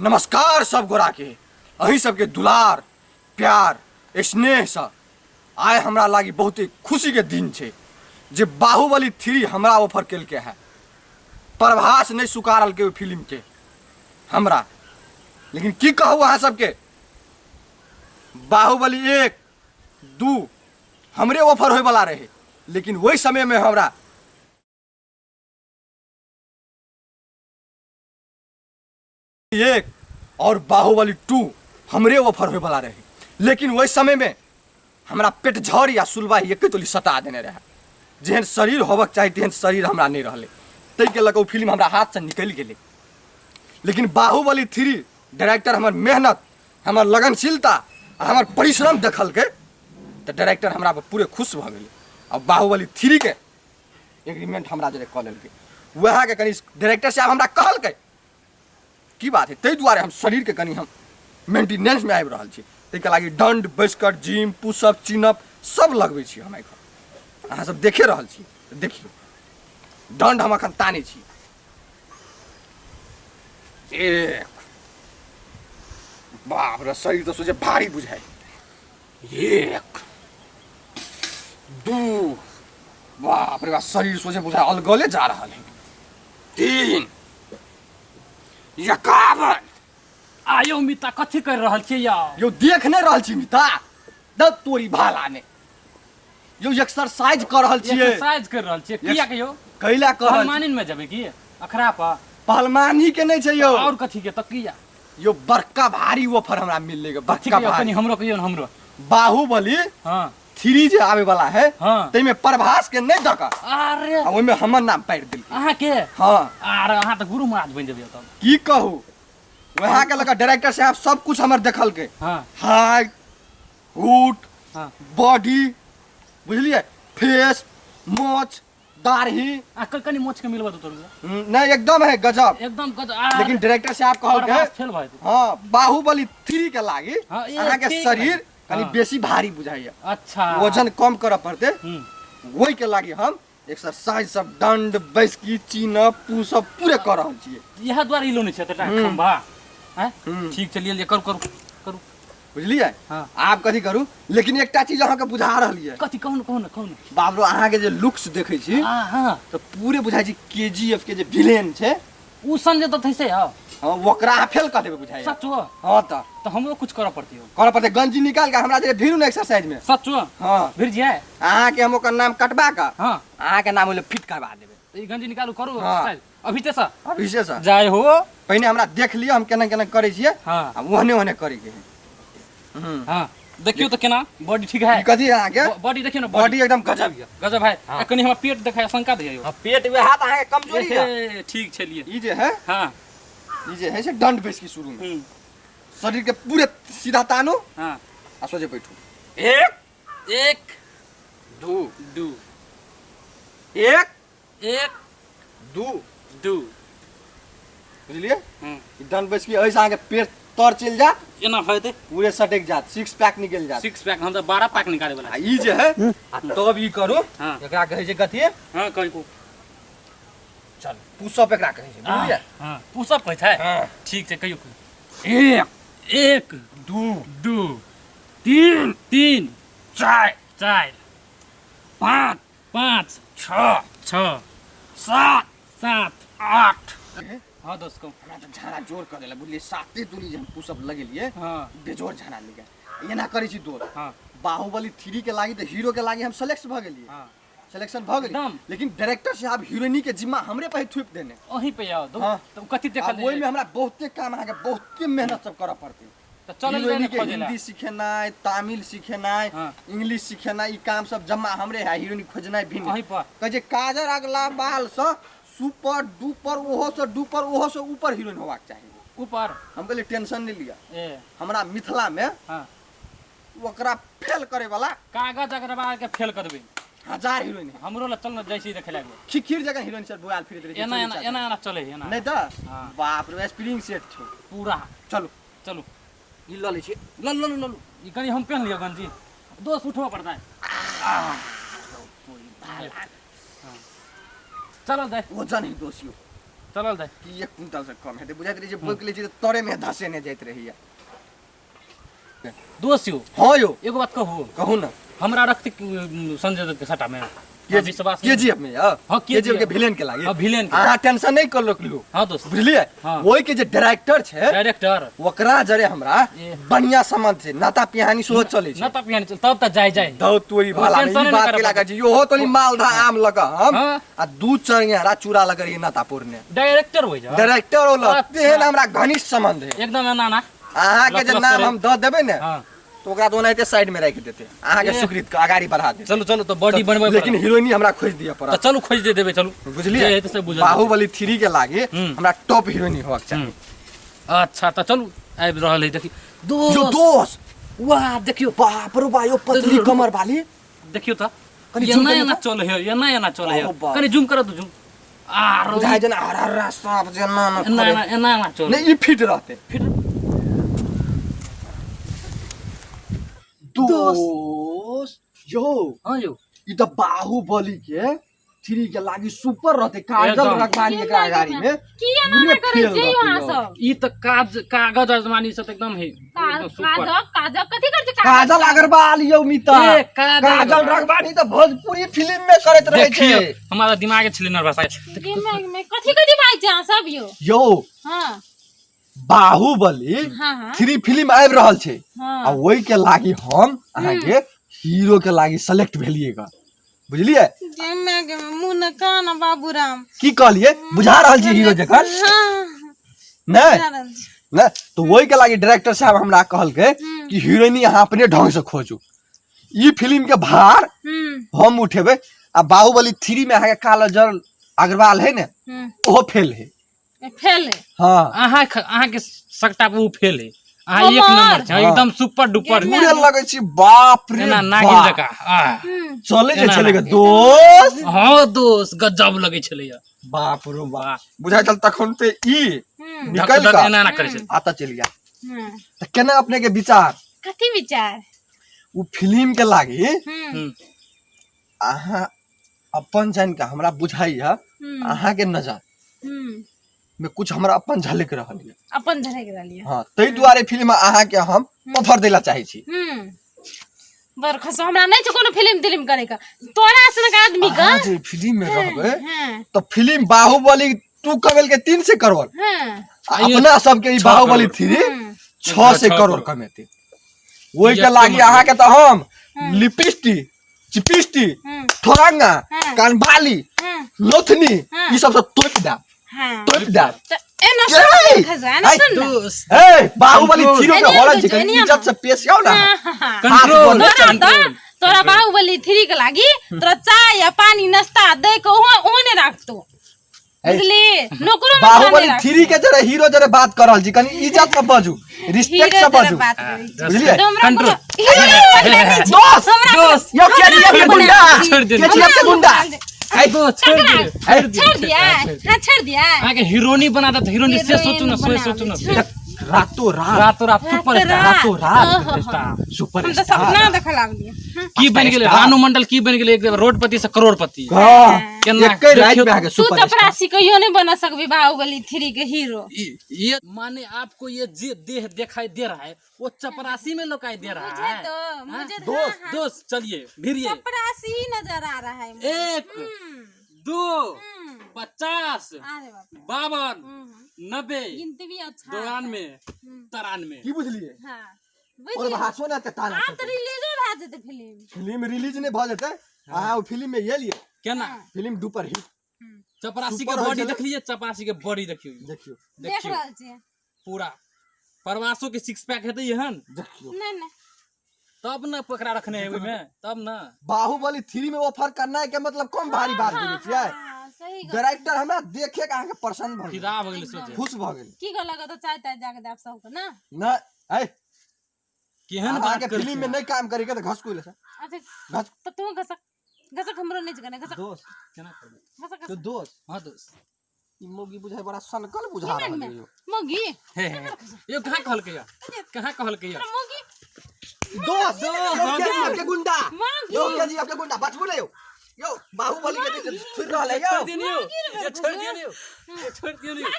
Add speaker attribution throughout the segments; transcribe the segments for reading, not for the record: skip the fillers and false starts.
Speaker 1: नमस्कार सब गोरा के अही सबके दुलार प्यार स्नेह से आइ हमरा लागी बहुत ही खुशी के दिन छै जे बाहुबली 3 हमरा ऑफर केलकै है। प्रभास नहीं स्वीकारल के फिल्म के हमरा, लेकिन की कहू अहाँ सबके, बाहुबली 1 2 हमरे ऑफर होय वाला रहे, लेकिन वही समय में हमरा 1 और बाहुबली 2 हमरे ऑफर होय वाला रहे, लेकिन वही समय में हमरा पेट झड़ या सुलवा एक तोली सता देने रहे। जेहन शरीर होबक चाही तेहन शरीर हमरा नहीं रहले, ताहिके लऽ कऽ ओ फिल्म हमरा हाथसँ निकलि गेलै। लेकिन बाहुबली 3 डायरेक्टर हमर मेहनत, हमर लगनशीलता आ हमर परिश्रम देखलकै तऽ डायरेक्टर हमरा पर पूरे खुश भऽ गेलै आ बाहुबली 3 के एग्रीमेंट हमरा जरे कऽ लेलकै। वएहके कनि डायरेक्टर साहब हमरा कहलकै की बात है, ताहि दुआरे हम शरीरके कनि हम मेंटेनेंसमे आबि रहल छी। ताहिके लागि दण्ड बैसकर जिम पुशअप चिनअप सब लगबै छी हम एखन, अहाँ सब देखे रहल छी। देखियौ दण्ड हम एखन तानै छी, एक बाप रे शरीर तऽ सोचे भारी बुझाइ, 1 2 बाप रे बाप शरीर सोचे बुझाइ अलगले जा रहल है, 3 51।
Speaker 2: आयो मिता कथी कर रहल छी यौ?
Speaker 1: यौ देख नहि रहल छी मिता, द तोरी भाला ने यौ एक्सरसाइज कर रहल छियै।
Speaker 2: एक्सरसाइज कर रहल छियै किया के यौ?
Speaker 1: कैला कर रहल छी?
Speaker 2: पहलवानी में जेबै की अखड़ा पर?
Speaker 1: पहलवानी के नहि छै यौ।
Speaker 2: और कथी के? तऽ किया
Speaker 1: यौ बड़का भारी ऑफर हमरा मिललै गे, बड़का
Speaker 2: ठीक यौ,
Speaker 1: भारी।
Speaker 2: कनी हमरो कहियौ ने, हमरो।
Speaker 1: बाहुबली
Speaker 2: हाँ।
Speaker 1: 3 जे आवे वाला है,
Speaker 2: हाँ।
Speaker 1: ताहिमे प्रभास के नहि दऽ कऽ,
Speaker 2: अरे।
Speaker 1: आ ओहिमे हमर नाम पारि देलकै।
Speaker 2: अहाँ के?
Speaker 1: हाँ।
Speaker 2: अरे अहाँ तऽ गुरु महाराज बनि जेबै तब।
Speaker 1: की कहू, वएह के लऽ कऽ डायरेक्टर साहब सब कुछ हमर देखलकै।
Speaker 2: हाँ।
Speaker 1: हाइट, हुट,
Speaker 2: हाँ।
Speaker 1: बॉडी, बुझलियै, फेस, मोछ, दाढ़ी।
Speaker 2: आ कनि मोछ के मिलबऽ दो तोर।
Speaker 1: नहीं एकदम है गजब,
Speaker 2: एकदम गजब। आ,
Speaker 1: लेकिन डायरेक्टर साहब कहलकै,
Speaker 2: प्रभास फेल भऽ जेतै।
Speaker 1: हाँ, बाहुबली 3 के लागी
Speaker 2: हाँ, ए,
Speaker 1: अहाँ के
Speaker 2: ठीक
Speaker 1: शरीर
Speaker 2: है।
Speaker 1: कनि
Speaker 2: हाँ।
Speaker 1: बेसी भारी बुझाइया।
Speaker 2: अच्छा।
Speaker 1: वजन कम करऽ पड़तै।
Speaker 2: हम्म।
Speaker 1: ओहि के लागी हम एक्सरसाइज सब दंड बैसकी चीना पुशअप पूरे कऽ रहल छियै।
Speaker 2: इएह दुआरे ई लोने छै एतेटा
Speaker 1: हम्म।
Speaker 2: खम्भा। आँय?
Speaker 1: हम्म।
Speaker 2: ठीक छै, लिअ, करू, करू, करू।
Speaker 1: बुझलियै?
Speaker 2: हाँ।
Speaker 1: आब कथी करू, लेकिन एकटा चीज अहाँके बुझा रहल यऽ।
Speaker 2: कथी? कहू ने, कहू ने, कहू ने।
Speaker 1: बाबरो अहाँके जे लुक्स देखै छी,
Speaker 2: हाँ, हाँ।
Speaker 1: तऽ पूरे बुझाइ छै केजीएफ के जे विलेन छै,
Speaker 2: उ संजय दत्त है से हौ।
Speaker 1: हाँ, ओकरा अहाँ फेल कऽ देबै बुझाइया।
Speaker 2: सच हो?
Speaker 1: हाँ तऽ।
Speaker 2: तऽ हमरो कुछ करऽ पड़तै यौ।
Speaker 1: करऽ पड़तै, गंजी निकाल के हमरा जे भिड़ू ने एक्सरसाइज में।
Speaker 2: सच हो?
Speaker 1: हाँ।
Speaker 2: भिड़ जाए?
Speaker 1: अहाँके हम ओकर नाम कटबा कऽ,
Speaker 2: हाँ।
Speaker 1: अहाँके नाम ओहिमे फिट करबा देबै।
Speaker 2: तऽ ई गंजी निकालू, करू
Speaker 1: हाँ।
Speaker 2: एक्सरसाइज। अभी ते सर?
Speaker 1: अभी से सर।
Speaker 2: जाय हो।
Speaker 1: पहिने हमरा देख लिअ हम केना केना करै छियै।
Speaker 2: हाँ।
Speaker 1: आ ओहने ओहने करै के है। हम्म।
Speaker 2: हाँ। देखियौ तऽ केना बॉडी ठीक है।
Speaker 1: ई कथी है अहाँके?
Speaker 2: बॉडी देखियौ ने,
Speaker 1: बॉडी
Speaker 2: बॉडी
Speaker 1: एकदम गजब यऽ।
Speaker 2: गजब है।
Speaker 1: हाँ।
Speaker 2: आ कनि हमरा पेट देखाय शंका दैया यौ।
Speaker 1: हाँ, पेट वएह तऽ अहाँके कमजोरी यऽ।
Speaker 2: ए, ठीक छै लिए।
Speaker 1: ई जे है,
Speaker 2: हाँ।
Speaker 1: ई जे है से दंड बैसकी शुरू में।
Speaker 2: हम्म।
Speaker 1: शरीर के पूरे सीधा तानू।
Speaker 2: हाँ।
Speaker 1: आ सोझे बैठू। एक,
Speaker 2: एक,
Speaker 1: दू,
Speaker 2: दू,
Speaker 1: एक,
Speaker 2: एक,
Speaker 1: दू,
Speaker 2: दू।
Speaker 1: बुझलियै?
Speaker 2: हम्म।
Speaker 1: ई दंड बैसकी एहिसँ अहाँके पेट तर चलि जायत,
Speaker 2: एना भऽ जेतै,
Speaker 1: पूरे सटकि जायत, सिक्स पैक निकलि जायत।
Speaker 2: सिक्स पैक, हम तऽ 12 पैक निकाले वाला।
Speaker 1: आ ई जे है, आ तब ई करू,
Speaker 2: हाँ।
Speaker 1: एकरा कहै छै कथी?
Speaker 2: हाँ, कहू।
Speaker 1: चल, पुशअप एकरा कहै छै, बुझलियै?
Speaker 2: हाँ, पुशअप कहै छै?
Speaker 1: हाँ।
Speaker 2: ठीक छै, कहियौ, कहियौ।
Speaker 1: एक,
Speaker 2: एक,
Speaker 1: दू,
Speaker 2: दू,
Speaker 1: तीन,
Speaker 2: तीन,
Speaker 1: चारि,
Speaker 2: चारि,
Speaker 1: पाँच,
Speaker 2: पाँच,
Speaker 1: छओ,
Speaker 2: छओ,
Speaker 1: सात,
Speaker 2: सात,
Speaker 1: आठ।
Speaker 2: हाँ दोस्त, कहू।
Speaker 1: हमरा तऽ झाड़ा जोर कऽ देलक, बुझलियै? साते दूरी जे हम पुशअप लगेलियै,
Speaker 2: हाँ।
Speaker 1: बेजोर झाड़ा निकल। एना करै छी दोस्त।
Speaker 2: हाँ।
Speaker 1: बाहुबली 3 के लागी तऽ हीरो के लागी हम सेलेक्ट भऽ गेलियै।
Speaker 2: हाँ।
Speaker 1: सिलेक्शन भऽ गेलै।
Speaker 2: एकदम।
Speaker 1: लेकिन डायरेक्टर साहब हीरोइनी के जिम्मा हमरे पर थोपि देने।
Speaker 2: अहीं पे आओ, दो।
Speaker 1: हाँ।
Speaker 2: तऽ कथी देखल
Speaker 1: आब ओहिमे हमरा बहुते काम अहाँके बहुते मेहनत सब करऽ पड़तै।
Speaker 2: तऽ चलल जाय
Speaker 1: हीरोइनी
Speaker 2: ने
Speaker 1: के
Speaker 2: खोजै ला।
Speaker 1: हिंदी सिखेनाइ, तमिल सिखेनाइ,
Speaker 2: हाँ।
Speaker 1: इंग्लिश सिखेनाइ, ई काम सब जमा हमरे है। हीरोइनी खोजनाइ भी
Speaker 2: अहीं पर।
Speaker 1: कहै छै काजर अगला बाल से सुपर डुपर, ओहो से डुपर, ओहो से ऊपर हीरोइन होबाक चाही।
Speaker 2: ऊपर?
Speaker 1: हम कहलियै टेंशन नहि लिअ।
Speaker 2: ए।
Speaker 1: हमरा मिथिला में
Speaker 2: हाँ।
Speaker 1: ओकरा फेल करे वाला
Speaker 2: कागज अग्रवाल के फेल कर देबै।
Speaker 1: 1000 हीरोइन है।
Speaker 2: हमरो ला चल न जाइ छी देखै लागे।
Speaker 1: खिखिर जगह हीरोइन सर बुआल फिरैत रहै छै,
Speaker 2: एना,
Speaker 1: चोरी
Speaker 2: एना,
Speaker 1: चाची।
Speaker 2: एना, एना चले है, एना।
Speaker 1: नहि तऽ?
Speaker 2: हाँ।
Speaker 1: बाप रे, स्प्रिंग सेट छौ।
Speaker 2: पूरा।
Speaker 1: चलू।
Speaker 2: चलू।
Speaker 1: ई लऽ लै छी।
Speaker 2: ल, ल, ल, ल, ई कनि हम पेन लिअ गंजी। दोस्त उठबऽ पड़तै। चलो जाय।
Speaker 1: वजन है दोस्त यौ।
Speaker 2: चलल जाय।
Speaker 1: कि 1 क्विंटल से कम हेतै बुझाइत रहै छै, बोकि लै छी तऽ तरे में धसेने जाइत रहैया।
Speaker 2: दोस्त यौ।
Speaker 1: हाँ यौ।
Speaker 2: एगो बात कहू?
Speaker 1: कहू ना।
Speaker 2: हमरा रखते संजय दत्त के सट्टा में?
Speaker 1: के
Speaker 2: विश्वास
Speaker 1: के जी एफ में? हाँ।
Speaker 2: हाँ,
Speaker 1: के जी एफ के विलेन के लागे।
Speaker 2: हाँ, विलेन के।
Speaker 1: अहाँ टेंशन नहीं कर लोकलू।
Speaker 2: हाँ दोस्त।
Speaker 1: बुझलिए?
Speaker 2: हाँ।
Speaker 1: ओहि के जे डायरेक्टर छै,
Speaker 2: डायरेक्टर,
Speaker 1: ओकरा जरे हमरा
Speaker 2: ए।
Speaker 1: बढ़िया संबंध छै, नाता पिहानी सेहो चलै छै।
Speaker 2: नाता पिहानी चल, तब त जाय जाय।
Speaker 1: दौ तोरी भाला
Speaker 2: टेंशन
Speaker 1: ई
Speaker 2: नहि
Speaker 1: बात
Speaker 2: करऽ
Speaker 1: के लागे
Speaker 2: पड़तै।
Speaker 1: छै, इहो तनी मालदा आम लग हम
Speaker 2: हाँ।
Speaker 1: आ दू चरियारा चूड़ा लग रही नाता पूरने।
Speaker 2: डायरेक्टर होइ जा।
Speaker 1: डायरेक्टर होल।
Speaker 2: अच्छा।
Speaker 1: तेहन हमरा घनिष्ठ संबंध है।
Speaker 2: एकदम एना ना।
Speaker 1: अहाँ के जे
Speaker 2: लस लस
Speaker 1: नाम
Speaker 2: करे।
Speaker 1: हम दऽ देबै ने,
Speaker 2: हाँ।
Speaker 1: तो ओकरा तो ओनाहिते साइड में राखि देते, अहाँ के
Speaker 2: ए।
Speaker 1: स्वीकृत के अगाड़ी बढ़ा देते।
Speaker 2: चलू चलू, तो बॉडी बनबै
Speaker 1: लेकिन
Speaker 2: पड़त।
Speaker 1: हीरोइनी हमरा खोजि दिअ
Speaker 2: तऽ
Speaker 1: पड़त।
Speaker 2: चलू खोजि दे देबै, चलू।
Speaker 1: बुझलियै?
Speaker 2: जे हेतै से बुझल जेतै।
Speaker 1: बाहुबली 3 के लागे हमरा टॉप हीरोइनी होबाक चाही।
Speaker 2: अच्छा तऽ चलू, आबि रहल है, देखी
Speaker 1: यो
Speaker 2: दोस्त।
Speaker 1: दोस्त।
Speaker 2: वाह, देखियौ।
Speaker 1: बाप रो बा, यो पतली कमर वाली।
Speaker 2: देखियौ तऽ।
Speaker 1: कनि zoom
Speaker 2: एना
Speaker 1: करियौ
Speaker 2: एना
Speaker 1: तऽ।
Speaker 2: चलै है, एना एना चलै है।
Speaker 1: बाप रो बाप।
Speaker 2: कनि जूम करऽ तऽ जूम। आरो
Speaker 1: बुझाइ जेना हरा हरा साँप जेना ना
Speaker 2: एना
Speaker 1: करे।
Speaker 2: एना एना एना चलै।
Speaker 1: नहि, ई फिट रहतै।
Speaker 2: फिट।
Speaker 1: दोस्त यो।
Speaker 2: हाँ यौ।
Speaker 1: ई तऽ बाहुबली के 3 के लागी सुपर रहतै। काजल
Speaker 2: एकदम।
Speaker 1: रखबानी एकरा अगाड़ी में
Speaker 3: की एना
Speaker 1: पूरे
Speaker 3: ना करै
Speaker 1: फेल
Speaker 3: छियै
Speaker 1: रहतै
Speaker 3: अहाँ
Speaker 1: यौ।
Speaker 3: सब?
Speaker 2: ई तऽ काज कागज अजमानी सब एकदम है, एकदम सुपर।
Speaker 3: काजक काजक कथी करै छै?
Speaker 1: काजल अग्रवाल यौ मिता।
Speaker 2: ए, काजल
Speaker 1: काजल
Speaker 2: अग्रवाल।
Speaker 1: रखबानी तऽ भोजपुरी फिल्म में करैत रहै छै।
Speaker 2: देखियौ, हमारा दिमाग छलै नर्वस।
Speaker 3: दिमाग में कथी कथी बाजै छै अहाँ सब यौ?
Speaker 1: यौ।
Speaker 3: हाँ।
Speaker 1: बाहुबली
Speaker 3: हाँ, हाँ।
Speaker 1: 3 फिल्म आबि रहल छै।
Speaker 3: हाँ।
Speaker 1: आ ओहि के लागी हम अहाँके हीरो के लागी सेलेक्ट भेलिए ग, बुझलिए?
Speaker 3: दिमाग में मुँह न कान बाबू राम।
Speaker 1: की कहलिए, बुझा रहल छी हीरो जकर?
Speaker 3: हाँ।
Speaker 1: नहीं?
Speaker 3: बुझा रहल छी।
Speaker 1: नहीं तो वही के लागी डायरेक्टर साहब हमरा कहलकै कि हीरोइनी अहाँ अपने ढंग से खोजू, ई फिल्म के भार हम उठेबै। आ बाहुबली 3 में अहाँके काला जल अग्रवाल है ने, ओहो फेल है।
Speaker 3: फेल है।
Speaker 1: हाँ।
Speaker 2: अहाँ के सगटा ओ फेल है। अहाँ एक
Speaker 3: हमर।
Speaker 2: नंबर छै,
Speaker 1: हाँ।
Speaker 2: एकदम सुपर डुपर।
Speaker 1: पूरे लगै छी, बाप रे
Speaker 2: एना नागिन
Speaker 1: बाप।
Speaker 2: जकाँ, आह।
Speaker 1: चलै जे
Speaker 2: एना
Speaker 1: छलै
Speaker 2: ना।
Speaker 1: दोस्त।
Speaker 2: हाँ दोस्त, गजब लगै छलैया।
Speaker 1: बाप रो बाप, बुझाइ छल तखन ते ई निकलि
Speaker 2: धक धक
Speaker 1: कऽ
Speaker 2: एना एना करै छलै।
Speaker 1: आता चलि गेल। तऽ केना अपने के विचार?
Speaker 3: कथी विचार?
Speaker 1: ओ फिल्म के लागी अहाँ अपन जानि कऽ हमरा बुझाइया अहाँ के नजर में कुछ हमरा अपन झलक रहल ये।
Speaker 3: अपन झलक रहल ये।
Speaker 1: हाँ, ताहि दुआरे फिल्म अहाँ के हम ऑफर दैला चाहै छी।
Speaker 3: बड़ खुश, हमरा नहि छै कोनो फिल्म तिल्म करे के, तोरा सनक आदमी के।
Speaker 1: अहाँ जे फिल्म में रहबै
Speaker 3: हाँ।
Speaker 1: तऽ फिल्म बाहुबली 2 कमेल के 3 से करोड़।
Speaker 3: हाँ।
Speaker 1: आ अपना सबके ई
Speaker 2: 6
Speaker 1: बाहुबली
Speaker 2: करोड़।
Speaker 1: 3
Speaker 3: हाँ।
Speaker 1: 6 से
Speaker 2: 6
Speaker 1: करोड़
Speaker 2: करोड़।
Speaker 1: कमेतै। ओहि के
Speaker 2: ये
Speaker 1: लागी
Speaker 2: कमाल।
Speaker 1: अहाँ के तऽ हम लिपस्टिक, चिपिस्टिक, थोरंगा,
Speaker 3: हाँ।
Speaker 1: कानबाली,
Speaker 3: हाँ।
Speaker 1: लोथनी,
Speaker 3: हाँ।
Speaker 1: ई सब सब तोपि देब।
Speaker 3: हाँ।
Speaker 1: तोपि देब।
Speaker 3: तऽ एना सुन
Speaker 1: ए!
Speaker 3: खजुआ, एना
Speaker 1: ऐ,
Speaker 3: सुन ना।
Speaker 2: दोस्त।
Speaker 1: ए, बाहुबली
Speaker 2: कंट्रोल।
Speaker 1: 3 के
Speaker 3: एनिया
Speaker 1: हॉरन छै,
Speaker 3: बुझो,
Speaker 1: कनी
Speaker 3: एनिया
Speaker 1: इज्जत से पेश आउ ना।
Speaker 3: हाँ, हाँ, हाँ।
Speaker 2: कंट्रोल,
Speaker 1: हाथ
Speaker 3: तोरा
Speaker 2: कंट्रोल।
Speaker 3: तऽ तोरा बाहुबली 3 के लागी तोरा चाय या पानी नाश्ता दे के ओहो ओहो ने राखतो,
Speaker 1: ए,
Speaker 3: बुझली? नौकरो में
Speaker 1: बाहुबली
Speaker 3: तोरा नहि
Speaker 1: 3 के जरे हीरो जरे बात कर रहल छी, कनी इज्जत से बाजू, रिस्पेक्ट
Speaker 3: हीरो
Speaker 1: से
Speaker 3: जरे
Speaker 1: बाजू।
Speaker 3: बात करै छी।
Speaker 1: बुझलियै?
Speaker 3: तो हमरा
Speaker 2: कंट्रोल।
Speaker 3: कोनो हीरो नहीं बनना छै।
Speaker 1: दोस्त,
Speaker 3: हमरा कोनो-
Speaker 2: दोस्त,
Speaker 1: यो केजीएफ के
Speaker 3: हमरा
Speaker 1: गुंडा,
Speaker 2: छोड़ दे।
Speaker 1: केजीएफ के गुंडा। ऐ,
Speaker 2: दोस्त, छोड़ दे,
Speaker 1: ऐ,
Speaker 3: छोड़ दिया, हाँ, छोड़ दिया।
Speaker 2: अहाँके हीरोनी बना देत, हीरोनी से
Speaker 3: हीरोइन
Speaker 2: सोचू ना, से
Speaker 3: बना
Speaker 2: सोचू ना।
Speaker 3: दै छै।
Speaker 1: रातो रात,
Speaker 2: रातो रात सुपर
Speaker 3: रातो
Speaker 2: स्टार,
Speaker 3: रात।
Speaker 1: रातो रात
Speaker 3: ओहो।
Speaker 2: स्टार।
Speaker 1: सुपर
Speaker 3: हम तऽ
Speaker 1: स्टार।
Speaker 3: सपना देखऽ लागलियै।
Speaker 2: की बनि गेलै
Speaker 1: स्टार।
Speaker 2: रानू मंडल, की बनि गेलै एक रोडपति से करोड़पति।
Speaker 1: हाँ,
Speaker 2: केना
Speaker 1: एके राति
Speaker 2: देखियौ
Speaker 1: में अहाँके
Speaker 3: तू
Speaker 1: सुपर
Speaker 3: तऽ
Speaker 1: स्टार।
Speaker 3: प्रासी कहियो नहीं बना सकबी बाहुबली 3 के हीरो।
Speaker 2: ये माने आपको ये जे देह दिखाई दे रहा है वो चपरासी में लुकाई दे रहा
Speaker 3: मुझे
Speaker 2: है।
Speaker 3: तो,
Speaker 2: हाँ?
Speaker 3: मुझे तो,
Speaker 1: दोस्त,
Speaker 3: हाँ, हाँ।
Speaker 2: दोस्त चलिए भिड़िए।
Speaker 3: चपरासी ही नजर आ रहा है मुझे।
Speaker 2: 1, 2, 50,
Speaker 3: अरे बाप रे।
Speaker 2: 52, 90,
Speaker 3: गिनती भी अच्छा।
Speaker 2: 92, 93।
Speaker 1: की बुझलिए?
Speaker 3: हाँ,
Speaker 1: और
Speaker 3: बुझलिए।
Speaker 1: भाषो ना ताना।
Speaker 3: आब तऽ रिलीजो भए जेतै फिल्म।
Speaker 1: फिल्म रिलीज नहीं भ जेतै, अहाँ ओ फिल्म में ये लिए
Speaker 2: केना
Speaker 1: फिल्म डुपर हिट।
Speaker 2: चपरासी के
Speaker 1: सुपर होइ
Speaker 2: बॉडी
Speaker 1: छलै।
Speaker 2: देखलिए, चपरासी के बॉडी देखियो,
Speaker 1: देखियो।
Speaker 3: देख
Speaker 2: देखियो
Speaker 3: रहल छियै
Speaker 2: पूरा प्रवासो के सिक्स पैक हेतै एहन।
Speaker 1: देखियो।
Speaker 3: नहि नहि।
Speaker 2: तब न पकड़ा रखने है ओहिमे, तब न
Speaker 1: बाहुबली 3 में ऑफर करना के मतलब कम भारी बात बुझै छियै?
Speaker 3: हाँ, सही गप।
Speaker 1: डायरेक्टर हमरा देखे के अहाँके प्रसन्न भऽ गेल,
Speaker 2: फिदा भऽ गेलै सोचे,
Speaker 1: खुश भऽ गेल।
Speaker 3: की कहलक तऽ चाय ताय जाके देब सबके ना?
Speaker 1: ना, ऐ
Speaker 2: केहन बात
Speaker 1: अहाँके
Speaker 2: करै
Speaker 1: फिल्म में
Speaker 2: छियै?
Speaker 1: नहीं काम करे के तऽ घसकू ले।
Speaker 3: अच्छा।
Speaker 1: घस।
Speaker 3: तऽ तू घसक घसक, हमरो नहि जगह घसक।
Speaker 1: दोस्त
Speaker 2: केना करबै?
Speaker 3: घसक
Speaker 1: तो
Speaker 3: घसक।
Speaker 1: दोस्त।
Speaker 2: हाँ दोस्त।
Speaker 1: ई मौगी बुझाइ बड़ा सनकल बुझा रहल
Speaker 3: में
Speaker 1: है यौ।
Speaker 3: मौगी।
Speaker 2: हे हे, यो कहाँ कहलकै या, कहाँ कहलकै या?
Speaker 3: मौगी।
Speaker 1: दोस्त,
Speaker 2: दोस्त,
Speaker 1: यो केजीएफ के गुंडा,
Speaker 3: मौगी।
Speaker 1: यो केजीएफ के गुंडा, बचबू ले यौ। यौ बाहुबली के देख छुड़ रहल है यौ।
Speaker 2: छोड़ दियो नियो, ये छोड़ दियो नियो, ये छोड़ दियो नियो।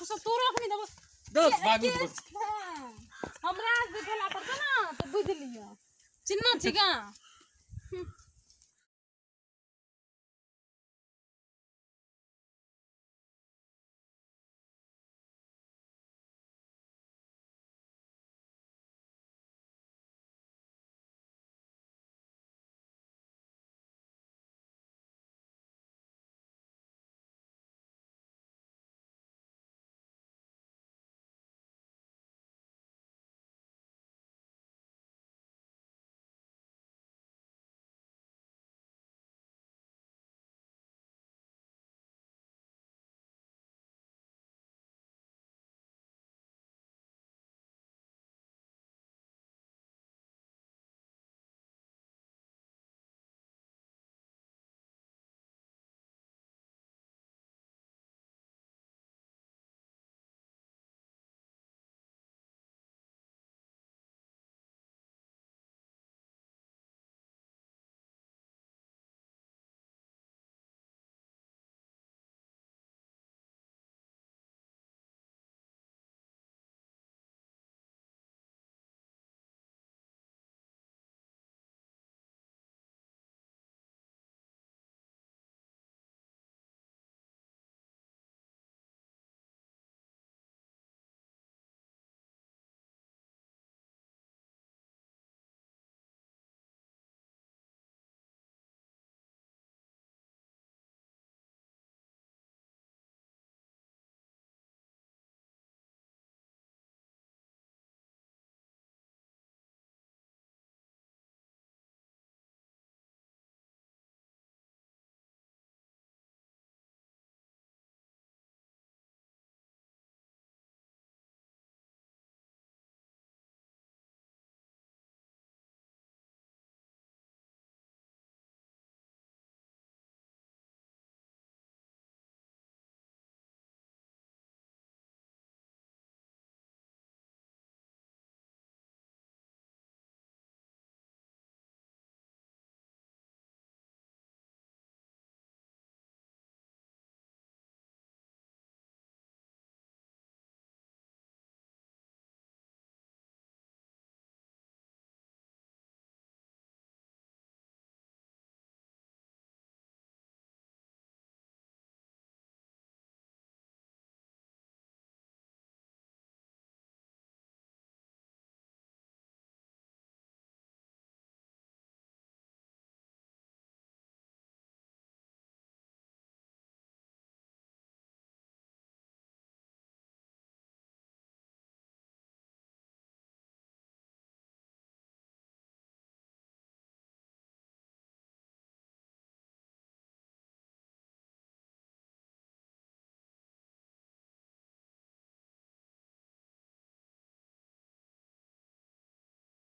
Speaker 3: सब तोरो अखनी देबो।
Speaker 2: दस भागू बस।
Speaker 3: हमरा जे भेला पड़तो ना तो बुझ लियो। चिन्ना छी का?